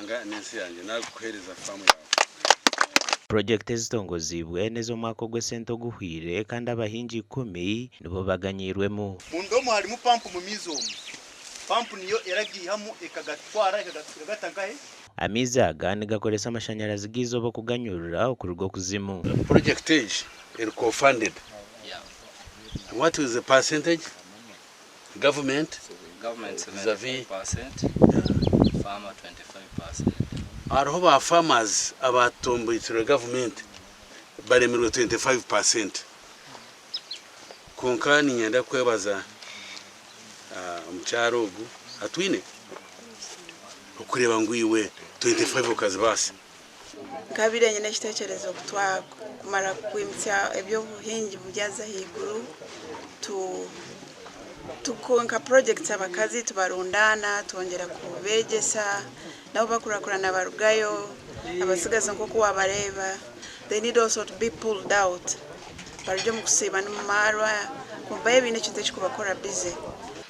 Ruhanga n'ensi yangye, naakukuheereza faamu yaawe. Purogyekiti ezitongoziibwe n'ez'omwaka ogw'esente oguhweire kandi abahingi ikumi nibo baganyiirwemu. Munda omu harimu pampu omu maizi omu. Pampu niyo eragaihamu ekagatwara ekagata nkahe? Amaizi aga nigakoresa amashanyarazi g'eizooba okuganyurura okuruga okuzimu. Project egi eri co-funded. What is the percentage government vis-a-vis Hariho ba farmers abatomboitirwe government baremirwe 25% kwonka niinyenda kwebaza omukyara ogu Atwine okureeba ngu iwe 25 okazibaasa. Nkabaire nyine ekitekyerezo ku twakumara kwimutsya eby'obuhingi byaza ahaiguru tu nka projects abakazi tubarundaana twongyera kubeegyesa nabo bakurakurana barugayo abatsigazi nk'oku wabareeba they need also to be pulled out barugye omu kusiiba n'omu maarwa babe baine ekintu ekirikubakora busy.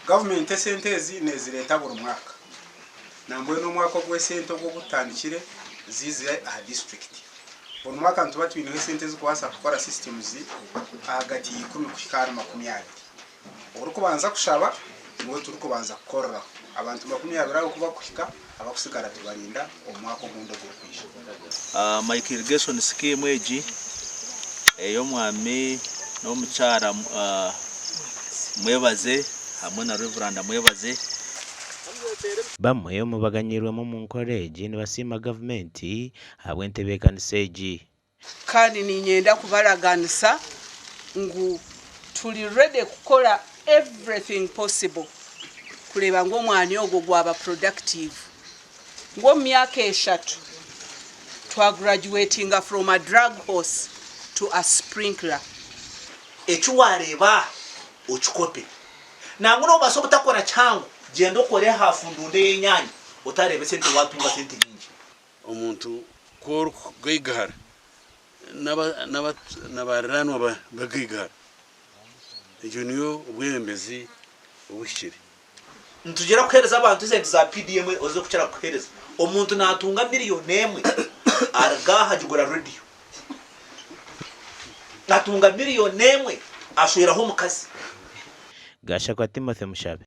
Gavumenti esente ezi nezireeta buri mwaka. Nambwenu omwaka ogw'esente ogu ogutandikire ziizire aha disiturikiti. Buri mwaka nituba twineho esente ezikubaasa kukora systems ahagati ya ikumi kuhika ahari 20. Orikubanza kushaba niwe turikubanza kukoreraho. Abantu 20 abo kubakuhika abakusigara tubarinda omu mwaka ogundi ogurikwija. Micro Irrigation Scheme egi ey'omwami n'omukyara Mwebaze hamwe na Rev. Mwebaze. Bamwe omu baganyiirwemu omu nkora egi nibasiima gavumenti ahabw'entebeekanisa egi. Kandi niinyenda kubaraganisa ngu turi ready kukora everything possible kureeba ngu omwanya ogwo gwaba productive ngu omu myaka eshatu twa graduatinga from a drug horse to a sprinkler. Eki waareeba okikope. Nangwa nobaasa obutakora kihango, gyenda okore hafu ndunde y'enyaanya otareeba esente watunga sente nyingi. Omuntu ku orikugaigahara n'abariraanwa bagaigahara, egyo niyo obwebembezi obuhikire. Nitugira kuheereza abantu esente za PDM oze kukira kuheereza omuntu natunga miriyoni emwe aruga aha agigura rediyo atunga miriyoni emwe ashweraho omukazi. Gashakwa Timothy Mushabe.